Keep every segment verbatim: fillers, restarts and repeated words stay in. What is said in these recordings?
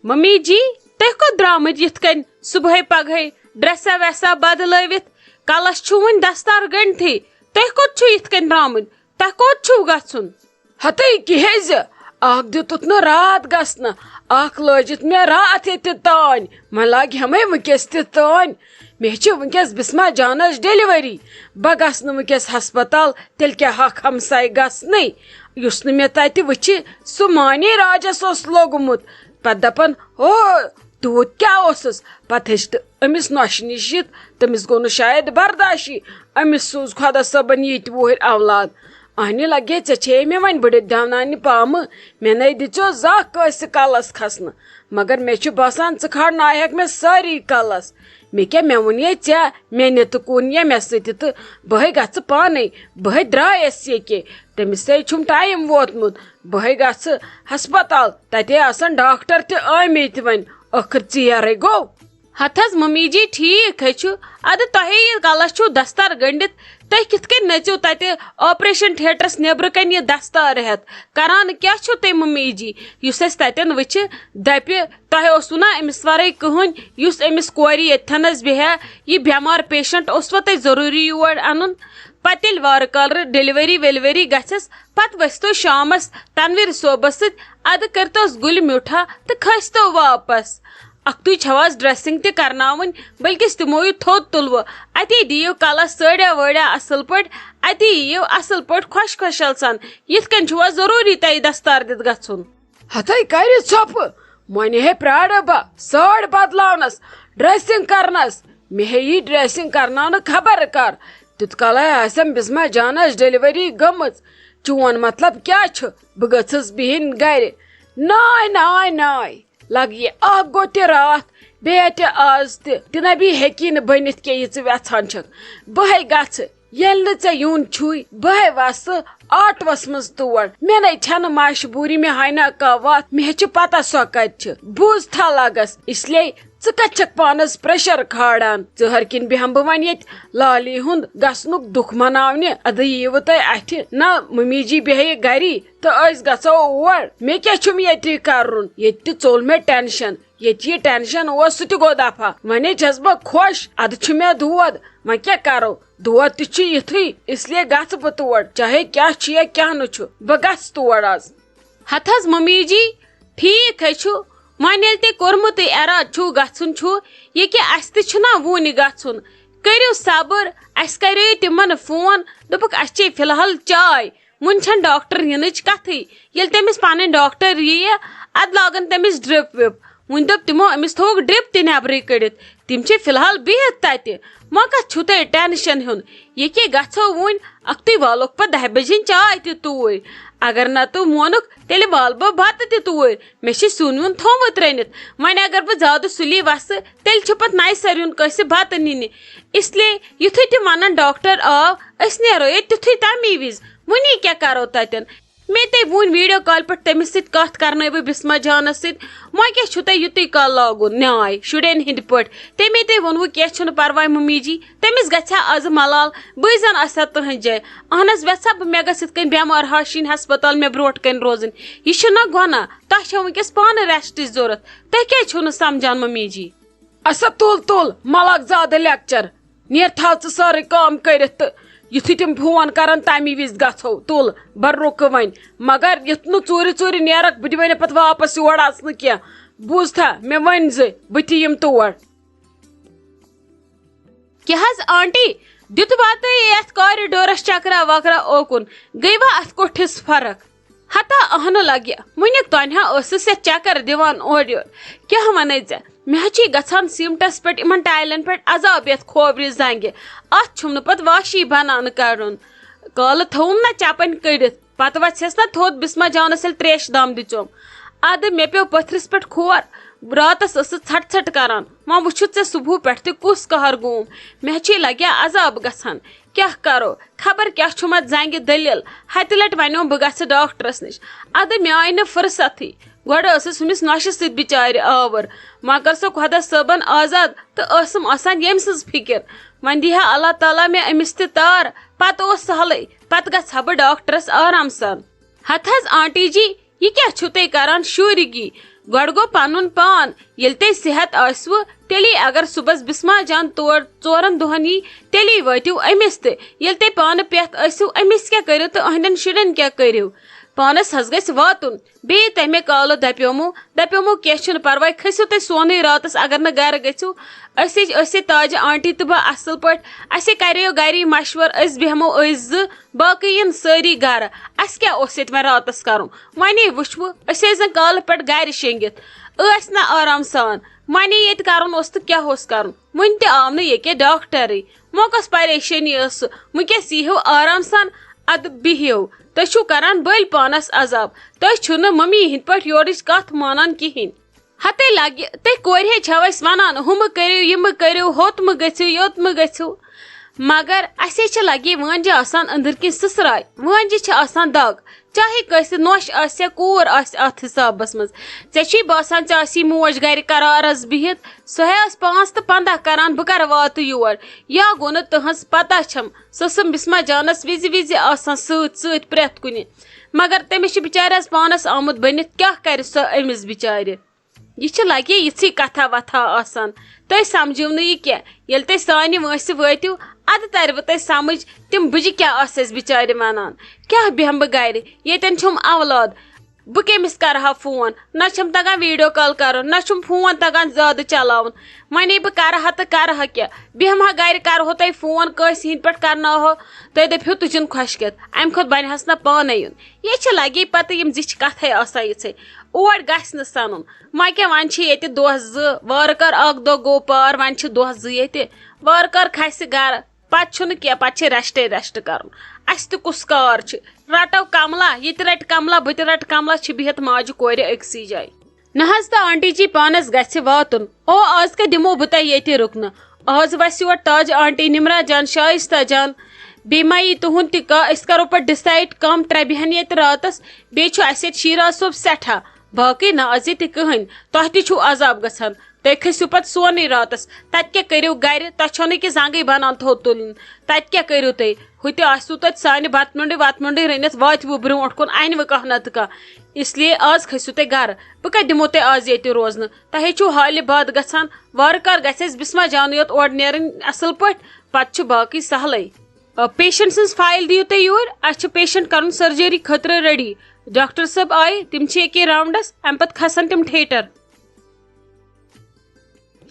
Mummy جی، تُہۍ کوٚت درٛامٕتۍ یِتھ کٔنۍ صُبحٲے پگہٲے ڈرٛیسا ویسا بدلٲوِتھ؟ کلس چھُ وُنہِ دستار گٔنڈتھٕے۔ تُہۍ کوٚت چھِو یِتھ کٔنۍ درٛامٕتۍ؟ تۄہہِ کوٚت چھُو گژھُن؟ ہتے کیٛازِ؟ اکھ دیُتُتھ نہٕ راتھ گژھنہٕ، اکھ لٲجِتھ مےٚ راتھ ییٚتہِ تانۍ، وۄنۍ لاگہِ ہمے وٕنکیٚس تہِ تانۍ۔ مےٚ چھِ وٕنکیٚس بسمہ جانس ڈیلیوری۔ بہٕ گژھٕ نہٕ وٕنکیٚس ہسپتال، تیٚلہِ کیٛاہ ہکھ ہمسایہِ گژھنٕے؟ یُس نہٕ مےٚ تتہِ وٕچھِ، سُہ مانے راجس اوس لوٚگمُت۔ پتہٕ دپان، ہو، تیوٗت کیٛاہ اوسُس؟ پتہٕ ہیٚچھ تہٕ أمِس نۄشہِ نِش یِتھ، تٔمِس گوٚو نہٕ شاید برداشی۔ أمِس سوٗز خۄدا صٲبن ییٚتہِ وُہٕرۍ اولاد۔ اہنہِ لگے، ژےٚ چھے مےٚ وۄنۍ بٔڑِتھ دیوناونہِ پامہٕ۔ مےٚ نے دِژیو زانٛہہ کٲنٛسہِ کلس کھسنہٕ، مگر مےٚ چھُ باسان، ژٕ کھارناوہکھ مےٚ سٲری کلس۔ مےٚ کیٛاہ، مےٚ ووٚنے ژےٚ، مےٚ نہِ تہٕ کُن یا مےٚ سۭتۍ تہٕ بہے گژھٕ پانے، بہے درٛایس ییٚکے۔ تٔمِس ہے چھُم ٹایم ووتمُت، بہے گژھٕ ہسپتال، تتے آسن ڈاکٹر تہِ آمٕتۍ وۄنۍ۔ ٲخٕر ژیرے گوٚو۔ ہتہٕ حظ ممی جی، ٹھیٖک ہے چھُ۔ ادٕ تۄہے یہِ کلس چھُو دستار گٔنڈِتھ، تُہۍ کِتھ کٔنۍ نٔژِو تتہِ آپریشن تھیٹرس نیبرٕ کنہِ یہِ دستار ہٮ۪تھ؟ کران کیٛاہ چھُو تُہۍ ممی جی؟ یُس اَسہِ تتٮ۪ن وٕچھِ، دپہِ، تۄہہِ اوسوٕ نا أمِس ورٲے کٕہٕنۍ، یُس أمِس کورِ ییٚتھٮ۪نس بیٚہہِ ہا؟ یہِ بٮ۪مار پیشنٹ اوسوا تۄہہِ ضروٗری یور انُن؟ پتہٕ ییٚلہِ وارٕ کارٕ ڈیلیوری ویلیوری گژھٮ۪س، پتہٕ ؤسۍتو شامس تنویر صٲبس سۭتۍ، ادٕ کٔرۍتوس گُلہِ میوٗٹھا تہٕ کھٔسۍتو واپس۔ اکھتُے چھو آز ڈریسنگ تہِ کرناوٕنۍ، بلکس تِمو یہِ تھوٚد تُلوٕ۔ اتی دِیِو کلس سٲڑیا وٲڑیا اصل پٲٹھۍ، اتی یِیِو اصل پٲٹھۍ خۄش خۄشحال سان۔ یِتھ کٔنۍ چھُوا ضروٗری تۄہہِ دستار دِتھ گژھُن؟ ہتھے کرِ ژھۄپہٕ، وۄنۍ ہے پرارٕ بہٕ سٲڑ بدلاونس، ڈریسنگ کرنس۔ مےٚ ہے یی ڈریسنگ کرناونہٕ خبر کر۔ تیُت کالے آسٮ۪م بسمہ جانس ڈیلیوری گٔمٕژ۔ چون مطلب کیٛاہ چھُ؟ بہٕ گٔژھٕس بِہِنۍ گرِ؟ ناے، ناے، ناے۔ لگہِ اکھ گوٚو تہِ راتھ، بیٚیہِ تہِ آز تہِ۔ تہِ نہ بیٚیہِ ہیٚکی نہٕ بٔنِتھ کینٛہہ یہِ ژٕ وٮ۪ژھان چھکھ۔ بہٕ ہے گژھٕ۔ ییٚلہِ نہٕ ژےٚ یُن چھُے، بہٕ ہے وسہٕ آٹوس منٛز تور۔ مےٚ نے چھنہٕ مجبوٗری، مےٚ ہاے نہ کانٛہہ وتھ، مےٚ چھِ پتہ سۄ کتہِ چھِ۔ بوز تھا لگس، اس لیے ژٕ کتہِ چھکھ پانس پریشر کھالان؟ ژٕ ہر کِنۍ بیٚہمہٕ بہٕ وۄنۍ ییٚتہِ لالی ہُنٛد گژھنُک دُکھ مناونہِ۔ ادٕ ییٖوٕ تۄہہِ اتھِ۔ نہ، ممی جی بیٚہہِ گری تہٕ أسۍ گژھو اور۔ مےٚ کیٛاہ چھُم ییٚتہِ کرُن؟ ییٚتہِ تہِ ژوٚل مےٚ ٹینشن۔ ییٚتہِ یہِ ٹینشن اوس، سُہ تہِ گوٚو دفع۔ وۄنۍ ہے چھس بہٕ خۄش، ادٕ چھُ مےٚ دود۔ وۄنۍ کیٛاہ کرو؟ دود تہِ چھُ یِتھُے، اس لیے گژھٕ بہٕ تور، چاہے کیٛاہ چھُ یا کیٛاہ نہٕ چھُ۔ بہٕ گژھٕ تور از۔ ہتہٕ حظ ممی جی، ٹھیٖک ہے چھُ۔ وۄنۍ ییٚلہِ تۄہہِ کوٚرمُتٕے ارادٕ چھُو گژھُن چھُ، یہِ کہِ اَسہِ تہِ چھُنہ وُنہِ گژھُن۔ کٔرِو صبر، اَسہِ کریو تِمن فون، دوٚپُکھ اَسہِ چے فی الحال چاے، وُنہِ چھَنہٕ ڈاکٹر یِنٕچ کتھٕے۔ ییٚلہِ تٔمِس پنٕنۍ ڈاکٹر یِیہِ، ادٕ لاگن تٔمِس ڈرپ وِپ۔ وُنہِ دوٚپ تِمو أمِس تھوٚوُکھ ڈرپ تہِ نٮ۪برٕے کٔڑِتھ۔ تِم چھِ فی الحال بِہِتھ تتہِ۔ وۄنۍ کتھ چھُو تۄہہِ ٹینشن ہیوٚن؟ یہِ کہِ گژھو وُنۍ، اکھتُے والوکھ پتہٕ دَہہِ بجہِ ہٕنٛز چاے تہِ توٗرۍ۔ اگر نہ تہٕ مونُکھ، تیٚلہِ والہٕ بہٕ بتہٕ تہِ توٗرۍ۔ مےٚ چھِ سیُن ویُن تھوٚومُت رٔنِتھ۔ وۄنۍ اگر بہٕ زیادٕ سُلی وسہٕ، تیٚلہِ چھُ پتہٕ نَیہِ سرِ یُن کٲنٛسہِ بتہٕ نِنہِ۔ اس لیے یُتھُے تہِ ونن ڈاکٹر آو، أسۍ نیرو ییٚتہِ تیُتھُے تمی وِزِ۔ وُنی کیٛاہ کرو تتٮ۪ن؟ مےٚ تہِ وُنۍ ویڈیو کال پٮ۪ٹھ تٔمِس سۭتۍ کتھ کرنٲوٕ بسمہ جانس سۭتۍ۔ وۄنۍ کیٛاہ چھُو تۄہہِ یُتُے کال لاگُن نیاے شُرٮ۪ن ہٕنٛدۍ پٲٹھۍ؟ تٔمۍ تہِ ووٚن، وۄنۍ کیٛاہ چھُنہٕ پرواے ممی جی، تٔمِس گژھِ ہا آزٕ ملال، بٕے زن آسہِ ہا تُہنٛز جاے۔ اہن حظ، وٮ۪ژھا بہٕ مےٚ گژھِ یِتھ کٔنۍ بٮ۪مار ہاشِنۍ ہسپتال مےٚ برونٛٹھ کَنۍ روزٕنۍ۔ یہِ چھُنہ گۄناہ؟ تۄہہِ چھو وٕنکیٚس پانہٕ ریسٹٕچ ضوٚرتھ۔ تُہۍ کیٛازِ چھِو نہٕ سمجھان ممی جی؟ اسا تُل تُل، مہ لاگ زیادٕ لیکچر۔ نیر، تھاو ژٕ سٲرٕے کٲم کٔرِتھ تہٕ یُتھُے تِم فون کرن، تمی وِزِ گژھو۔ تُل، بہٕ رُکہٕ وۄنۍ۔ مگر یُتھ نہٕ ژوٗرِ ژوٗرِ نیرکھ، بہٕ دِمے نہٕ پتہٕ واپس یور اژنہٕ کینٛہہ۔ بوٗزتھا، مےٚ ؤنۍ زِ بہٕ تہِ یِمہٕ تور۔ کیٛاہ حظ آنٹی، دیُت واتہٕ یتھ کوریڈورس چکرا وکرا اوکُن، گٔے وا اتھ کوٹھِس فرق؟ ہتا اہنہٕ لگہِ، وُنیُک تانۍ ہا ٲسٕس یتھ چکر دِوان اورٕ یور۔ کیٛاہ ونے ژےٚ؟ مےٚ حظ چھُے گژھان سیٖمٹس پٮ۪ٹھ، یِمن ٹایلن پٮ۪ٹھ عذاب یتھ کھوورِ زنگہِ۔ اتھ چھُم نہٕ پتہٕ واشی بنان کرُن۔ کالہٕ تھوٚوُم نا چپن کٔڑِتھ، پتہٕ وژھٮ۪س نا تھوٚد بسمہ جانس ییٚلہِ تریشہِ دام دِژوم۔ ادٕ مےٚ پیوٚو پٔتھرِس پٮ۪ٹھ کھور۔ راتس ٲسٕس ژھٹھ ژھٹھ کران۔ وۄنۍ وٕچھِو ژےٚ صبحُ پٮ۪ٹھ تہِ کُس قہر گوم۔ مےٚ چھے لگیا عذاب گژھان۔ کیٛاہ کرو؟ خبر کیٛاہ چھُم اتھ زنگہِ دٔلیٖل۔ ہتہِ لٹہِ ونیوم بہٕ گژھٕ ڈاکٹرس نِش۔ ادٕ مےٚ آیہِ نہٕ فرصتھٕے۔ گۄڈٕ ٲسٕس ہُمِس نۄشہِ سۭتۍ بِچارِ آور۔ وۄنۍ کٔر سۄ خۄدا صٲبن آزاد تہٕ ٲسٕم آسان ییٚمۍ سٕنٛز فِکر۔ وۄنۍ دی ہا اللہ تعالیٰ مےٚ أمِس تہِ تار۔ پتہٕ اوس سہلٕے۔ پتہٕ گژھٕ ہا بہٕ ڈاکٹرس آرام سان۔ ہتہٕ حظ آنٹی جی، یہِ کیٛاہ چھِو تُہۍ کران شُرۍ گی؟ گۄڈٕ گوٚو پنُن پان۔ ییٚلہِ تۄہہِ صحت آسِوٕ، تیٚلی اگر صُبحس بسمہ جان تور ژورن دۄہن یی، تیٚلی وٲتِو أمِس تہِ۔ ییٚلہِ تُہۍ پانہٕ پٮ۪تھ ٲسِو، أمِس کیٛاہ کٔرِو تہٕ أہنٛدٮ۪ن شُرٮ۪ن کیٛاہ کٔرِو؟ پانس حظ گژھِ واتُن۔ بیٚیہِ تۄہہِ مےٚ کالہٕ دپیومو، دپیومو کینٛہہ چھُنہٕ پرواے، کھٔسِو تُہۍ سونُے راتس، اگر نہٕ گرٕ گٔژھِو۔ أسۍ أسۍ تاجہِ آنٹی تہٕ بہٕ اصل پٲٹھۍ، اسہِ کریو گری مشور، أسۍ بیہمو أسۍ زٕ، باقٕے یِن سٲری گرٕ۔ اسہِ کیٛاہ اوس ییٚتہِ وۄنۍ راتس کرُن؟ وۄنی وٕچھوٕ، أسۍ ٲسۍ زن کالہٕ پٮ۪ٹھ گرِ شیٚنگِتھ، ٲسۍ نہ آرام سان۔ وۄنی ییٚتہِ کرُن اوس تہٕ کیٛاہ اوس کرُن؟ وُنہِ تہِ آو نہٕ ییٚکیٛاہ ڈاکٹرٕے۔ وۄنۍ کۄس پریشٲنی ٲس سُہ؟ وٕنکیٚس یی ہیو آرام سان، ادٕ بِہِو۔ تُہۍ چھِو کران بٔلۍ پانس عذاب۔ تُہۍ چھِو نہٕ مٔمی ہِنٛدۍ پٲٹھۍ یورٕچ کتھ مانان کِہیٖنۍ۔ ہتے لگہِ، تُہۍ کورِ ہے چھَو اَسہِ وَنان، ہُمہٕ کٔرِو، یِمہٕ کٔرِو، ہوٚت مہٕ گٔژھِو، یوٚت مہٕ گٔژھِو۔ مگر اَسے چھِ لگے وٲنجہِ آسان أنٛدٕرۍ کِنۍ سٕسراے، وٲنجہِ چھِ آسان دگ۔ چاہے کٲنٛسہِ نۄش آسہِ یا کوٗر آسہِ اَتھ حِسابَس منٛز، ژےٚ چھُے باسان ژےٚ آسی موج گرِ قرارَس بِہِتھ، سۄ ہے ٲس پانٛژھ تہٕ پنٛداہ کران، بہٕ کَرٕ واتہٕ یور۔ یا گوٚو نہٕ تٕہٕنٛز پَتہ چھَم، سۄ ٲسٕم بِسمہ جانَس وِزِ وِزِ آسان سۭتۍ سۭتۍ پرٛٮ۪تھ کُنہِ۔ مگر تٔمِس چھِ بِچارٮ۪س پانَس آمُت بٔنِتھ، کیٛاہ کَرِ سۄ أمِس بِچارِ؟ یہِ چھِ لگے یِژھٕے کتھا وتھا آسان۔ تُہۍ سمجھِو نہٕ یہِ کینٛہہ۔ ییٚلہِ تُہۍ سانہِ وٲنٛسہِ وٲتِو، ادٕ ترِوٕ تۄہہِ سمجھ، تِم بٕجہِ کیٛاہ آسہٕ اَسہِ بِچارِ ونان۔ کیٛاہ بیٚہمہٕ بہٕ گرِ؟ ییٚتٮ۪ن چھُم اولاد۔ بہٕ کٔمِس کرٕ ہا فون؟ نہ چھُم تگان ویڈیو کال کرُن، نہ چھُم فون تگان زیادٕ چلاوُن۔ وۄنۍ بہٕ کرٕ ہا تہٕ کرٕ ہا کیٛاہ؟ بیٚہمہٕ ہا گرِ، کرٕ ہو تۄہہِ فون، کٲنٛسہِ ہِنٛدۍ پٮ۪ٹھ کرناوہو، تُہۍ دٔپِو تُجِن خۄشکٮ۪تھ۔ امہِ کھۄتہٕ بنہِ ہس نہ پانے یُن۔ یہِ چھِ لگے پتہٕ یِم زِچھِ کتھے آسان یِژھے۔ اور گژھِ نہٕ سنُن۔ وۄنۍ کیٛاہ، وۄنۍ چھِ ییٚتہِ دۄہ زٕ، وارٕ کار اکھ دۄہ گوٚو پار، وۄنۍ چھِ دۄہ زٕ ییٚتہِ۔ وارٕ کار کھسہِ گرٕ، پتہٕ چھُنہٕ کینٛہہ، پتہٕ چھِ ریسٹے ریسٹ کرُن۔ اسہِ تہِ کُس کار چھُ؟ رٹو کملا، یہِ تہِ رٹہِ کملا، بہٕ تہِ رٹہٕ کملا، چھِ بِہِتھ ماجہِ کورِ أکسٕے جایہِ۔ نہ حظ تہٕ آنٹی جی پانس گژھِ واتُن۔ او، آز کتہِ دِمو بہٕ تۄہہِ ییٚتہِ رُکنہٕ؟ آز وسہِ یور تاج آنٹی، نمرا جان، شایستہ جان، بیٚیہِ ما یی تُہُنٛد تہِ کانٛہہ، أسۍ کرو پتہٕ ڈسایڈ کم ترٛےٚ بیٚہن ییٚتہِ راتس۔ بیٚیہِ چھُ اسہِ ییٚتہِ شیراز صٲب سٮ۪ٹھاہ، باقٕے نہ آز ییٚتہِ کٕہٕنۍ۔ تۄہہِ تہِ چھُو عذاب گژھان، تُہۍ کھٔسِو پتہٕ سونُے راتس۔ تتہِ کیٛاہ کٔرِو گرِ؟ تۄہہِ چھو نہٕ کہِ زنگٕے بنان تھوٚد تُلُن۔ تتہِ کیٛاہ کٔرِو تُہۍ؟ ہُتہِ آسِوٕ تتہِ سانہِ بتہٕ میوٚنڈٕے وتہٕ میوٚنڈٕے رٔنِتھ، واتِوٕ برونٛٹھ کُن، انِوٕ کانٛہہ نتہٕ کانٛہہ۔ اس لیے آز کھٔسِو تُہۍ گرٕ۔ بہٕ کتہِ دِمو تۄہہِ آز ییٚتہِ روزنہٕ؟ تۄہے چھُو حالہِ بد گژھان۔ وارٕ کار گژھِ اسہِ بسمہ جانٕے یوت اورٕ نیرٕنۍ اصل پٲٹھۍ، پتہٕ چھُ باقٕے سہلٕے۔ آ، پیشنٹ سٕنٛز فایل دِیِو تُہۍ یور۔ اسہِ چھُ پیشنٹ کرُن سرجری خٲطرٕ ریڈی۔ ڈاکٹر صٲب آیہِ، تِم چھِ ییٚکے راونڈس، امہِ پتہٕ کھسن تِم تھیٹر۔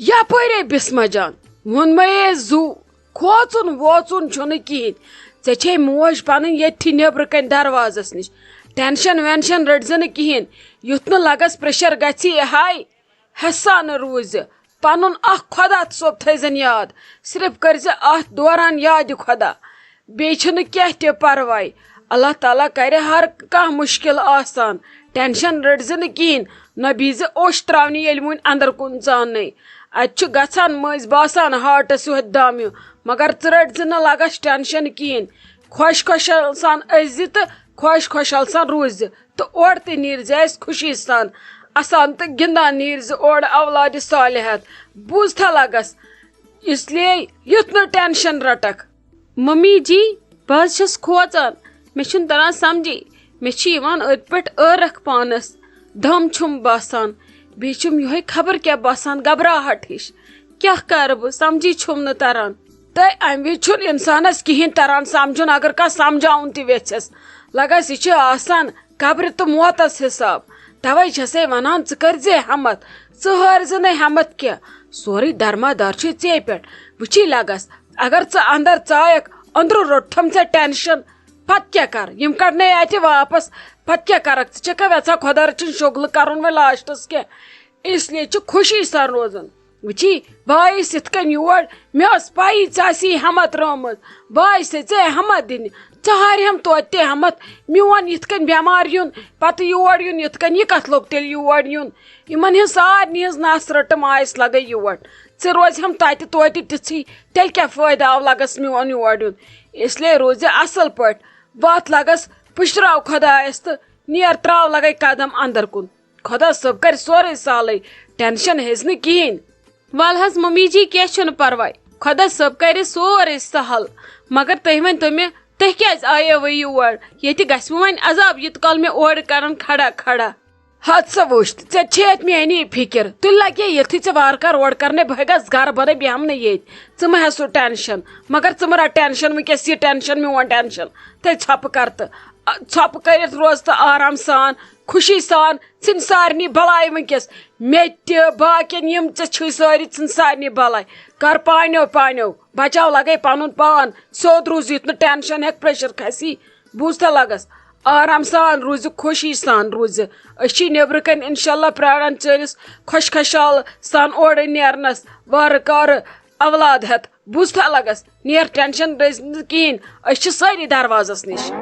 یپٲرۍ ہے بسمہ جان، ووٚنمَے ہے زُو، کھوژُن ووژُن چھُنہٕ کِہیٖنۍ۔ ژےٚ چھے موج پنٕنۍ ییٚتھی نیبرٕ کنہِ دروازس نِش۔ ٹینشن وینشن رٔٹۍ زِ نہٕ کِہیٖنۍ۔ یُتھ نہٕ لگس پریشر گژھِ یہِ ہاے۔ ہسا نہٕ روٗزِ۔ پنُن اکھ خۄدا صٲب تھٲیزٮ۪ن یاد۔ صرف کٔرزِ اتھ دوران یادِ خۄدا۔ بیٚیہِ چھُنہٕ کینٛہہ تہِ پرواے۔ اللہ تعالیٰ کرِ ہر کانٛہہ مُشکل آسان۔ ٹینشن رٔٹزِ نہٕ کِہیٖنۍ۔ نہ بیٚہزِ اوٚش تراونہِ ییٚلہِ وُنہِ اندر کُن ژاننَے۔ اتہِ چھُ گژھان مٔنٛزۍ باسان ہارٹس یِہوٚے دم ہیوٗ۔ مگر ژٕ رٔٹزِ نہٕ لگس ٹینشن کِہیٖنۍ۔ خۄش خۄشحال سان ٲسۍ زِ تہٕ خۄش خۄشحال سان روٗزِ۔ تہٕ اورٕ تہِ نیٖرزِ اَسہِ خوشی سان، اَسان تہٕ گِنٛدان نیٖرزِ اورٕ اولادِ صالحت۔ بوٗزتھا لگس؟ اس لیے یُتھ نہٕ ٹینشن رٹکھ۔ ممی جی، بہٕ حظ چھَس کھوژان، مےٚ چھُنہٕ تران سمجھی، مےٚ چھِ یِوان أتھۍ پٮ۪ٹھ ٲرکھ پانس، دم چھُم باسان، بیٚیہِ چھُم یِہوٚے خبر کیٛاہ باسان، گھبراہٹ ہِش۔ کیٛاہ کرٕ بہٕ؟ سمجھی چھُم نہٕ تران۔ تہٕ امہِ وِزِ چھُنہٕ انسانس کِہیٖنۍ تران سمجھُن، اگر کانٛہہ سمجھاوُن تہِ یژھٮ۪س۔ لگس یہِ چھُ آسان قبرِ تہٕ موتس حساب۔ توے چھسے ونان، ژٕ کٔرزِ ہمت، ژٕ ہٲرزِ نہٕ ہمت کینٛہہ۔ سورُے درما در چھُے ژے پٮ۪ٹھ۔ وٕچھی لگس، اگر ژٕ اندر ژایکھ، أندرٕ روٚٹتھم ژےٚ ٹینشن، پتہٕ کیٛاہ کر؟ یِم کڑنے اتہِ واپس، پتہٕ کیٛاہ کرکھ؟ ژٕ چھکھا یژھان خۄدا رٔچھِنۍ شُغلہٕ کرُن وۄنۍ لاسٹس کینٛہہ؟ اس لیے چھُ خوشی سان روزُن۔ وٕچھی، بہٕ آیس یِتھ کٔنۍ یور، مےٚ ٲس پَیی ژےٚ آسی ہمت رٲومٕژ، بہٕ آیسے ژےٚ ہمت دِنہِ۔ ژٕ ہارِہَم توتہِ تہِ ہمت، میون یِتھ کٔنۍ بٮ۪مار یُن، پتہٕ یور یُن، یِتھ کٔنۍ یہِ کتھ لوٚگ تیٚلہِ یور یُن؟ یِمن ہٕنٛز سارنٕے ہٕنٛز نس رٔٹٕم آیس لگے یور۔ ژٕ روزِہَم تتہِ توتہِ تِژھٕے، تیٚلہِ کیٛاہ فٲیدٕ آو لگس میون یور یُن؟ اس لیے روزِ اصل پٲٹھۍ، وتھ لگس پُشراو خۄدایس تہٕ نیر تراو لگے قدم اندر کُن۔ خۄدا صٲب کرِ سورُے سہلٕے، ٹینشن ہیٚزِ نہٕ کِہیٖنۍ۔ ول حظ ممی جی، کینٛہہ چھُنہٕ پرواے، خۄدا صٲب کرِ سورُے سہل۔ مگر تُہۍ ؤنۍ تو مےٚ، تُہۍ کیٛازِ آیوٕ یور؟ ییٚتہِ گژھِ وۄنۍ عذاب، یوٗت کال مےٚ اورٕ کرن کھڑا کھڑا۔ ہتہٕ سا وٕچھ، ژےٚ چھے اَتہِ میٛانی فِکِر۔ تُلہِ لگے یُتھُے ژےٚ وارٕ کارٕ اورٕ کرنے، بہٕ ہے گژھٕ گرٕ، بہٕ نَے بیٚہمہٕ نہٕ ییٚتہِ۔ ژٕ مہ ہےٚ سُہ ٹٮ۪نشن، مگر ژٕ مہ رَٹ ٹٮ۪نشن وٕنکیٚس، یہِ ٹٮ۪نشن میون ٹٮ۪نشن۔ تہٕ ژھۄپہٕ کر تہٕ، آ، ژھۄپہٕ کٔرِتھ روز تہٕ آرام سان، خوشی سان، ژھٕنۍ سارنٕے بلاے وٕنکیٚس۔ مےٚ تہِ، باقین یِم ژےٚ چھِی سٲری، ژھٕنۍ سارنٕے بلاے۔ کر پانیو پانیو، بچاو لگے پنُن پان، سیوٚد روٗز، یُتھ نہٕ ٹٮ۪نشن ہٮ۪کھ پریشر کھسی۔ بوٗزتھا لگس؟ آرام سان روٗزِ، خوشی سان روٗزِ۔ أسۍ چھِ نیٚبرٕ کنہِ انشاءاللہ پراران چٲنِس خۄش خۄشحال سان اورٕ نیرنس، وارٕ کارٕ اولاد ہٮ۪تھ۔ بوٗزتھا لگس؟ نیر ٹٮ۪نشن رٔزۍ نہٕ کِہیٖنۍ، أسۍ چھِ سٲری دروازس نِش۔